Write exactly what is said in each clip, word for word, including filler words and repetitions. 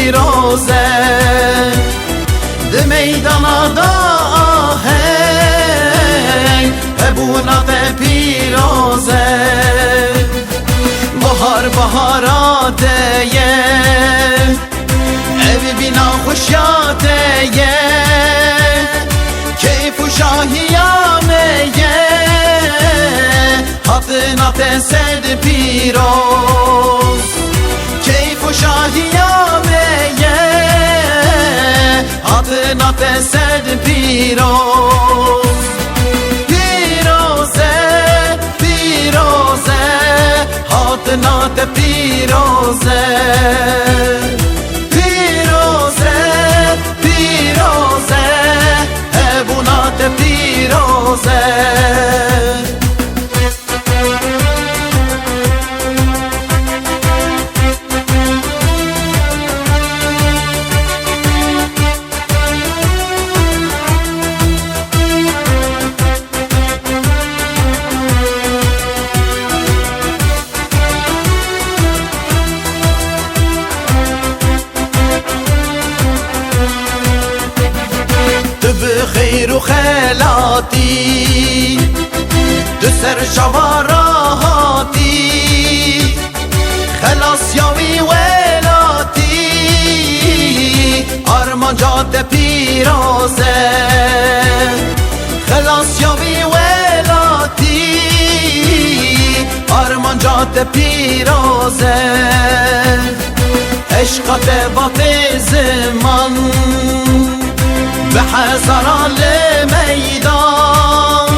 pîroz e. Di meydana de aheng hebûna te pîroz e. Bahar bahara te ye, ev bîna xweşiya te ye, keyf û şahiya me ye. Hatina te sed pîroz, keyf û şahiya me ye. Hatina te sed pîroz. Pîroz e, pîroz e, hatina te pîroz e. Pîroz e, pîroz e, hebûna te pîroz e. Tu bi xeyr û xelatî, tu ser çava rahatî, xelasiya wî welatî, armanca te pîroz e. Xelasiya wî welatî, armanca te pîroz e. Eşqa te vatê ziman, bi hezaran li meydan,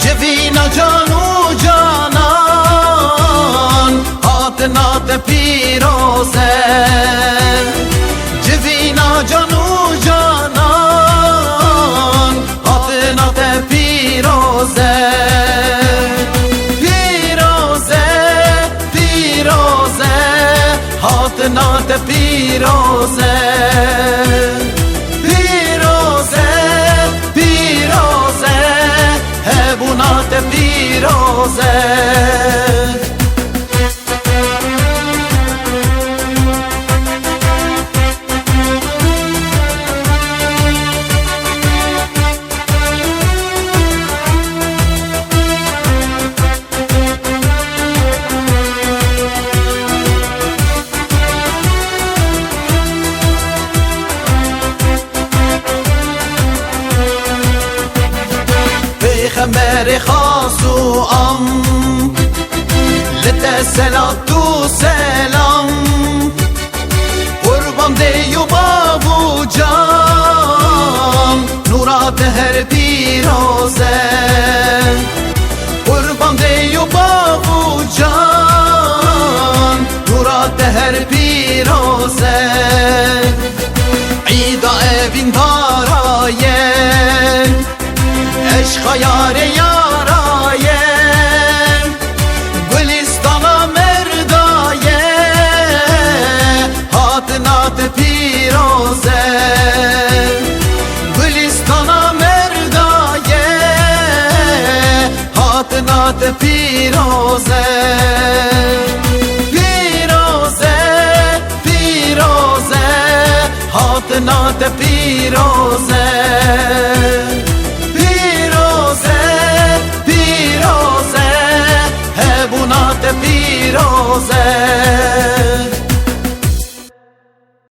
civîna can û canan, hatina te pîroz e. Civîna can û canan, hatina te pîroz e. Pîroz e, pîroz e, hatina te pîroz e. Pîroz e, pîroz e, hebûna te pîroz e. Pêxemberê xas û am, li te selat û selam. Qurban dê û bav û can, nûra te her pîroz e. Qurban dê û bav û can, nûra te her pîroz e. Îda evîndara ye, eşqa yarê yara ye, gulîstana merda ye, hatina te pîroz e. Gulîstana merda ye, hatina te pîroz e. Pîroz e, pîroz e, hatina te pîroz e.